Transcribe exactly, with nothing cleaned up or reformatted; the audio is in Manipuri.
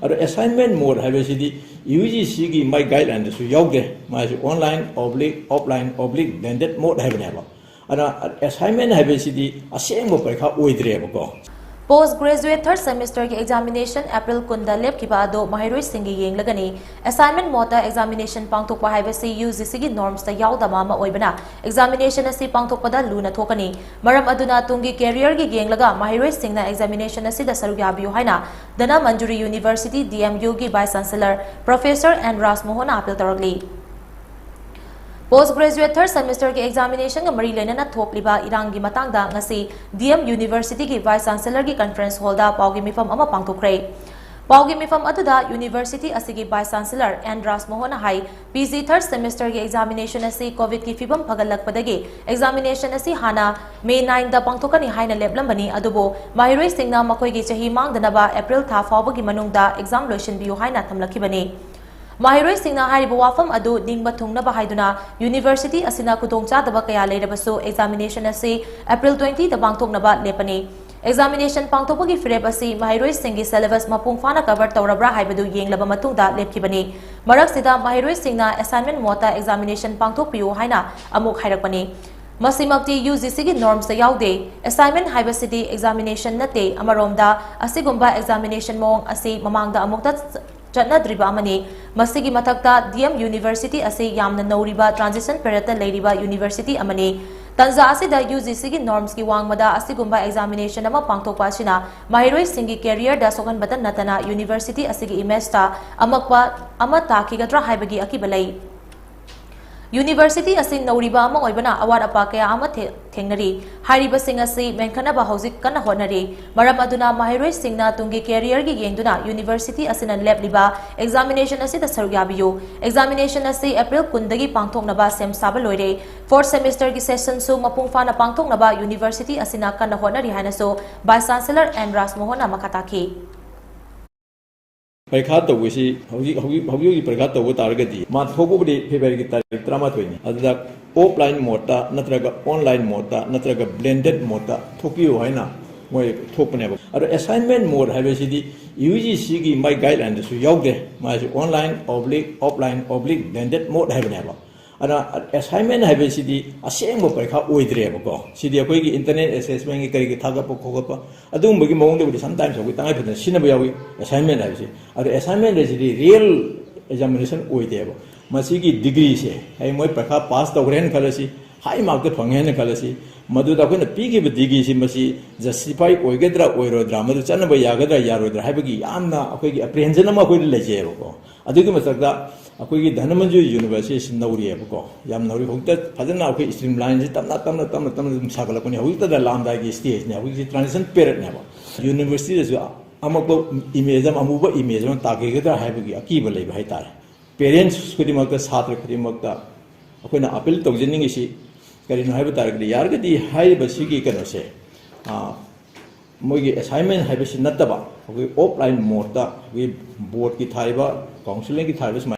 ꯑꯗꯣ assignment mode ꯍꯥꯏꯕꯁꯤꯗꯤ ꯌꯨ ꯖꯤ ꯁꯤꯒꯤ ꯃꯥꯏ ꯒꯥꯏꯗꯂꯥꯏꯟꯗꯁꯨ ꯌꯥꯎꯗꯦ꯫ ꯃꯥꯁꯤ online oblique offline oblique blended mode ꯍꯥꯏꯕꯅꯦꯕ꯫ ꯑꯗꯨꯅ assignment ꯍꯥꯏꯕꯁꯤꯗꯤ ꯑꯁꯦꯡꯕ ꯄꯔꯤꯈꯥ ꯑꯣꯏꯗ꯭ꯔꯦꯕꯀꯣ꯫ Post graduate third semesterꯒꯤ examination April ꯀꯨꯟꯗ ꯂꯦꯞꯈꯤꯕ ꯑꯗꯨ ꯃꯍꯩꯔꯣꯏꯁꯤꯡꯒꯤ ꯌꯦꯡꯂꯒꯅꯤ꯫ Assignment modeꯇ examination ꯄꯥꯡꯊꯣꯛꯄ ꯍꯥꯏꯕꯁꯤ ꯌꯨ ꯖꯤ ꯁꯤꯒꯤ normsꯇ ꯌꯥꯎꯗꯕ ꯑꯃ ꯑꯣꯏꯕꯅ examination ꯑꯁꯤ ꯄꯥꯡꯊꯣꯛꯄꯗ ꯂꯨꯅ ꯊꯣꯛꯀꯅꯤ꯫ ꯃꯔꯝ ꯑꯗꯨꯅ ꯇꯨꯡꯒꯤ careerꯒꯤ ꯌꯦꯡꯂꯒ ꯃꯍꯩꯔꯣꯏꯁꯤꯡꯅ examination ꯑꯁꯤꯗ ꯁꯔꯨꯛ ꯌꯥꯕꯤꯌꯨ ꯍꯥꯏꯅ Dhanamanjuri University D M Uꯒꯤ Vice Chancellor Professor N ꯔꯥꯖꯃꯣꯍꯟꯅ appeal ꯇꯧꯔꯛꯂꯤ꯫ Post graduate third semesterꯒꯤ examinationꯒ ꯃꯔꯤ ꯂꯩꯅꯅ ꯊꯣꯛꯂꯤꯕ ꯏꯔꯥꯡꯒꯤ ꯃꯇꯥꯡꯗ ꯉꯁꯤ D M Universityꯒꯤ Vice Chancellorꯒꯤ conference hallꯗ ꯄꯥꯎꯒꯤ ꯃꯤꯐꯝ ꯑꯃ ꯄꯥꯡꯊꯣꯛꯈ꯭ꯔꯦ꯫ ꯄꯥꯎꯒꯤ ꯃꯤꯐꯝ ꯑꯗꯨꯗ university ꯑꯁꯤꯒꯤ Vice Chancellor N ꯔꯥꯖꯃꯣꯍꯟꯅ ꯍꯥꯏ, P G third semesterꯒꯤ examination ꯑꯁꯤ COVIDꯀꯤ ꯐꯤꯚꯝ ꯐꯒꯠꯂꯛꯄꯗꯒꯤ examination ꯑꯁꯤ ꯍꯥꯟꯅ May nineꯗ ꯄꯥꯡꯊꯣꯛꯀꯅꯤ ꯍꯥꯏꯅ ꯂꯦꯞꯂꯝꯕꯅꯤ, ꯑꯗꯨꯕꯨ ꯃꯍꯩꯔꯣꯏꯁꯤꯡꯅ ꯃꯈꯣꯏꯒꯤ ꯆꯍꯤ ꯃꯥꯡꯗꯅꯕ April ꯊꯥ ꯐꯥꯎꯕꯒꯤ ꯃꯅꯨꯡꯗ exam ꯂꯣꯏꯁꯤꯟꯕꯤꯌꯨ ꯍꯥꯏꯅ ꯊꯝꯂꯛꯈꯤꯕꯅꯤ꯫ ꯃꯍꯩꯔꯣꯏꯁꯤꯡꯅ ꯍꯥꯏꯔꯤꯕ ꯋꯥꯐꯝ ꯑꯗꯨ ꯅꯤꯡꯕ ꯊꯨꯡꯅꯕ ꯍꯥꯏꯗꯨꯅ university ꯑꯁꯤꯅ ꯈꯨꯗꯣꯡꯆꯥꯗꯕ ꯀꯌꯥ ꯂꯩꯔꯕꯁꯨ examination ꯑꯁꯤ April twentyꯗ ꯄꯥꯡꯊꯣꯛꯅꯕ ꯂꯦꯞꯄꯅꯤ꯫ Examination ꯄꯥꯡꯊꯣꯛꯄꯒꯤ ꯐꯤꯔꯦꯞ ꯑꯁꯤ ꯃꯍꯩꯔꯣꯏꯁꯤꯡꯒꯤ syllabus ꯃꯄꯨꯡ ꯐꯥꯅ cover ꯇꯧꯔꯕ꯭ꯔꯥ ꯍꯥꯏꯕꯗꯨ ꯌꯦꯡꯂꯕ ꯃꯇꯨꯡꯗ ꯂꯦꯞꯈꯤꯕꯅꯤ꯫ ꯃꯔꯛꯁꯤꯗ ꯃꯍꯩꯔꯣꯏꯁꯤꯡꯅ assignment modeꯇ examination ꯄꯥꯡꯊꯣꯛꯄꯤꯌꯨ ꯍꯥꯏꯅ ꯑꯃꯨꯛ ꯍꯥꯏꯔꯛꯄꯅꯤ꯫ ꯃꯁꯤꯃꯛꯇꯤ ꯌꯨ ꯖꯤ ꯁꯤꯒꯤ normsꯇ ꯌꯥꯎꯗꯦ꯫ Assignment ꯍꯥꯏꯕꯁꯤꯗꯤ examination ꯅꯠꯇꯦ꯫ ꯑꯃꯔꯣꯝꯗ, ꯑꯁꯤꯒꯨꯝꯕ examination ꯃꯑꯣꯡ ꯑꯁꯤ ꯃꯃꯥꯡꯗ ꯑꯃꯨꯛꯇ ꯆꯠꯅꯗ꯭ꯔꯤꯕ ꯑꯃꯅꯤ꯫ ꯃꯁꯤꯒꯤ ꯃꯊꯛꯇ, D M University ꯑꯁꯤ ꯌꯥꯝꯅ ꯅꯧꯔꯤꯕ transition periodꯇ ꯂꯩꯔꯤꯕ university ꯑꯃꯅꯤ꯫ ꯇꯟꯖꯥ ꯑꯁꯤꯗ ꯌꯨ ꯖꯤ ꯁꯤꯒꯤ normsꯀꯤ ꯋꯥꯡꯃꯗ ꯑꯁꯤꯒꯨꯝꯕ examination ꯑꯃ ꯄꯥꯡꯊꯣꯛꯄ ꯑꯁꯤꯅ ꯃꯍꯩꯔꯣꯏꯁꯤꯡꯒꯤ careerꯗ ꯁꯣꯛꯍꯟꯕꯇ ꯅꯠꯇꯅ university ꯑꯁꯤꯒꯤ imageꯇ ꯑꯃꯛꯄ ꯑꯃ ꯇꯥꯈꯤꯒꯗ꯭ꯔꯥ ꯍꯥꯏꯕꯒꯤ ꯑꯀꯤꯕ ꯂꯩ꯫ University ꯑꯁꯤ ꯅꯧꯔꯤꯕ ꯑꯃ ꯑꯣꯏꯕꯅ ꯑꯋꯥꯠ ꯑꯄꯥ ꯀꯌꯥ ꯑꯃ ꯊꯦ-, ꯊꯦꯡꯅꯔꯤ꯫ ꯍꯥꯏꯔꯤꯕꯁꯤꯡ ꯑꯁꯤ ꯃꯦꯟꯈꯠꯅꯕ ꯍꯧꯖꯤꯛ ꯀꯟꯅ ꯍꯣꯠꯅꯔꯤ꯫ ꯃꯔꯝ ꯑꯗꯨꯅ ꯃꯍꯩꯔꯣꯏꯁꯤꯡꯅ ꯇꯨꯡꯒꯤ careerꯒꯤ ꯌꯦꯡꯗꯨꯅ university ꯑꯁꯤꯅ ꯂꯦꯞꯂꯤꯕ examination ꯑꯁꯤꯗ ꯁꯔꯨꯛ ꯌꯥꯕꯤꯌꯨ꯫ Examination ꯑꯁꯤ April ꯀꯨꯟꯗꯒꯤ ꯄꯥꯡꯊꯣꯛꯅꯕ ꯁꯦꯝ ꯁꯥꯕ ꯂꯣꯏꯔꯦ꯫ Fourth semesterꯒꯤ sessionꯁꯨ ꯃꯄꯨꯡ ꯐꯥꯅ ꯄꯥꯡꯊꯣꯛꯅꯕ university ꯑꯁꯤꯅ ꯀꯟꯅ ꯍꯣꯠꯅꯔꯤ ꯍꯥꯏꯅꯁꯨ Vice Chancellor N ꯔꯥꯖꯃꯣꯍꯟꯅ ꯃꯈꯥ ꯇꯥꯈꯤ꯫ ꯄꯔꯤꯈꯥ ꯇꯧꯕꯁꯤ ꯍꯧꯖꯤꯛ, ꯍꯧꯖꯤꯛ, ꯍꯧꯖꯤꯛ ꯍꯧꯖꯤꯛ ꯄꯔꯤꯈꯥ ꯇꯧꯕ ꯇꯥꯔꯒꯗꯤ ꯃꯥ ꯊꯣꯛꯄꯕꯨꯗꯤ Februaryꯒꯤ ꯇꯥꯔꯤꯛ ꯇꯔꯥꯃꯥꯊꯣꯏꯅꯤ꯫ ꯑꯗꯨꯗ offline modeꯇ ꯅꯠꯇ꯭ꯔꯒ online modeꯇ ꯅꯠꯇ꯭ꯔꯒ blended modeꯇ ꯊꯣꯛꯄꯤꯌꯨ ꯍꯥꯏꯅ ꯃꯣꯏ ꯊꯣꯛꯄꯅꯦꯕ꯫ ꯑꯗꯣ assignment mode ꯍꯥꯏꯕꯁꯤꯗꯤ ꯌꯨ ꯖꯤ ꯁꯤꯒꯤ ꯃꯥꯏ ꯒꯥꯏꯗꯂꯥꯏꯟꯗꯁꯨ ꯌꯥꯎꯗꯦ꯫ ꯃꯥꯁꯤ online oblique offline oblique blended mode ꯍꯥꯏꯕꯅꯦꯕ꯫ ꯑꯗꯨꯅ assignment ꯍꯥꯏꯕꯁꯤꯗꯤ ꯑꯁꯦꯡꯕ ꯄꯔꯤꯈꯥ ꯑꯣꯏꯗ꯭ꯔꯦꯕꯀꯣ꯫ ꯁꯤꯗꯤ ꯑꯩꯈꯣꯏꯒꯤ internal assessmentꯒꯤ ꯀꯔꯤꯒꯤ ꯊꯥꯒꯠꯄ ꯈꯣꯀꯠꯄ ꯑꯗꯨꯒꯨꯝꯕꯒꯤ ꯃꯑꯣꯡꯗꯕꯨꯗꯤ sometimes ꯑꯩꯈꯣꯏ ꯇꯉꯥꯏ ꯐꯗꯅ ꯁꯤꯖꯤꯟꯅꯕ ꯌꯥꯎꯏ assignment ꯍꯥꯏꯕꯁꯤ꯫ ꯑꯗꯣ assignment ꯍꯥꯏꯁꯤꯗꯤ real examination ꯑꯣꯏꯗꯦꯕ꯫ ꯃꯁꯤꯒꯤ ꯗꯤꯒ꯭ꯔꯤꯁꯦ, ꯍꯌꯦꯡ ꯃꯣꯏ ꯄꯔꯤꯈꯥ ꯄꯥꯁ ꯇꯧꯈ꯭ꯔꯦꯅ ꯈꯜꯂꯁꯤ, ꯍꯥꯏ ꯃꯥꯔꯛꯇ ꯐꯪꯉꯦꯅ ꯈꯜꯂꯁꯤ, ꯃꯗꯨꯗ ꯑꯩꯈꯣꯏꯅ ꯄꯤꯈꯤꯕ ꯗꯤꯒ꯭ꯔꯤꯁꯤ ꯃꯁꯤ justify ꯑꯣꯏꯒꯗ꯭ꯔꯥ ꯑꯣꯏꯔꯣꯏꯗ꯭ꯔꯥ, ꯃꯗꯨ ꯆꯠꯅꯕ ꯌꯥꯒꯗ꯭ꯔꯥ ꯌꯥꯔꯣꯏꯗ꯭ꯔꯥ ꯍꯥꯏꯕꯒꯤ ꯌꯥꯝꯅ ꯑꯩꯈꯣꯏꯒꯤ apprehension ꯑꯃ ꯑꯩꯈꯣꯏꯗ ꯂꯩꯖꯩꯑꯕꯀꯣ꯫ ꯑꯗꯨꯒꯤ ꯃꯊꯛꯇ ꯑꯩꯈꯣꯏꯒꯤ ꯙꯅꯃꯟꯖꯨꯔꯤ ꯌꯨꯅꯤꯚꯔꯁꯤꯇꯤ ꯑꯁꯤ ꯅꯧꯔꯤꯑꯕꯀꯣ, ꯌꯥꯝ ꯅꯧꯔꯤ꯫ ꯍꯧꯖꯤꯛꯇ ꯐꯖꯅ ꯑꯩꯈꯣꯏ streamlineꯁꯤ ꯇꯞꯅ ꯇꯞꯅ ꯇꯞꯅ ꯇꯞꯅ ꯑꯗꯨꯝ ꯁꯥꯒꯠꯂꯛꯄꯅꯤ꯫ ꯍꯧꯖꯤꯛꯇꯗ ꯂꯥꯛꯑꯝꯗꯥꯏꯒꯤ stageꯅꯤ꯫ ꯍꯧꯖꯤꯛꯁꯤ transition periodꯅꯦꯕ꯫ ꯌꯨꯅꯤꯚꯔꯁꯤꯇꯤꯗꯁꯨ ꯑꯃꯛꯄ image ꯑꯃ, ꯑꯃꯨꯕ image ꯑꯃ ꯇꯥꯈꯤꯒꯗ꯭ꯔꯥ ꯍꯥꯏꯕꯒꯤ ꯑꯀꯤꯕ ꯂꯩꯕ ꯍꯥꯏꯇꯥꯔꯦ꯫ Parents ꯈꯨꯗꯤꯡꯃꯛꯇ, ꯁꯥꯇ꯭ꯔ ꯈꯨꯗꯤꯡꯃꯛꯇ ꯑꯩꯈꯣꯏꯅ appeal ꯇꯧꯖꯅꯤꯡꯉꯤꯁꯤ ꯀꯔꯤꯅꯣ ꯍꯥꯏꯕ ꯇꯥꯔꯒꯗꯤ, ꯌꯥꯔꯒꯗꯤ ꯍꯥꯏꯔꯤꯕ ꯁꯤꯒꯤ ꯀꯩꯅꯣꯁꯦ, ꯑ, ꯃꯣꯏꯒꯤ assignment ꯍꯥꯏꯕꯁꯤ ꯅꯠꯇꯕ, ꯑꯩꯈꯣꯏ offline modeꯇ ꯑꯩꯈꯣꯏꯒꯤ boardꯀꯤ ꯊꯥꯔꯤꯕ, counselling ꯒꯤ ꯊꯥꯔꯤꯕ ꯁꯨꯃꯥꯏꯅ